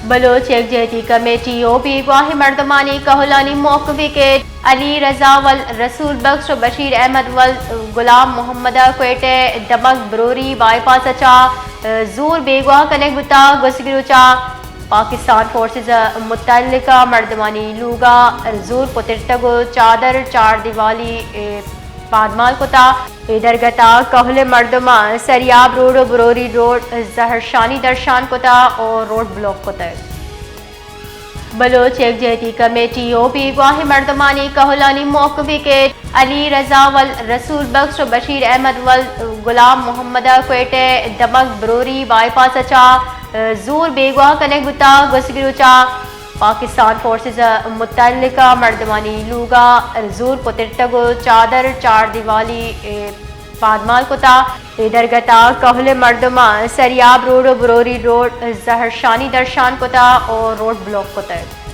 بلوچ یکجہتی کمیٹی و بیگواہیں مردمانی کہولانی موقف ء کہ علی رضا ول رسول بخش و بشیر احمد ول غلام محمد ء کوئٹہ ء دمگ بروری بائی پاس ء چہ زور بیگواہ کنگ بوتگ۔ گوستگیں روچ ء پاکستان فورسز ء متعلقہ مردمانی لوگ ء زور پترتگ و چادر چار دیوالی ء پادمال کتگ۔ اے درگت ء کہول مردماں سریاب روڈ و بروری روڈ زہرشانی درشان کتگ و روڈ بلاک کتگ۔ بلوچ یکجہتی کمیٹی و بیگواہیں مردمانی کہولانی موقف ء کہ علی رضا ول رسول بخش و بشیر احمد ول غلام محمد ء کوئٹہ ء دمگ بروری بائی پاس ء چہ زور بیگواہ کنگ بوتگ۔ گوستگیں روچ ء پاکستان فورسز ء متعلقہ مردمانی لوگ ء زور پترتگ و چادر چار دیوالی ء پادمال کتگ۔ اے درگت ء کہول مردماں سریاب روڈ و بروری روڈ زہرشانی درشان کتگ و روڈ بلاک کتگ۔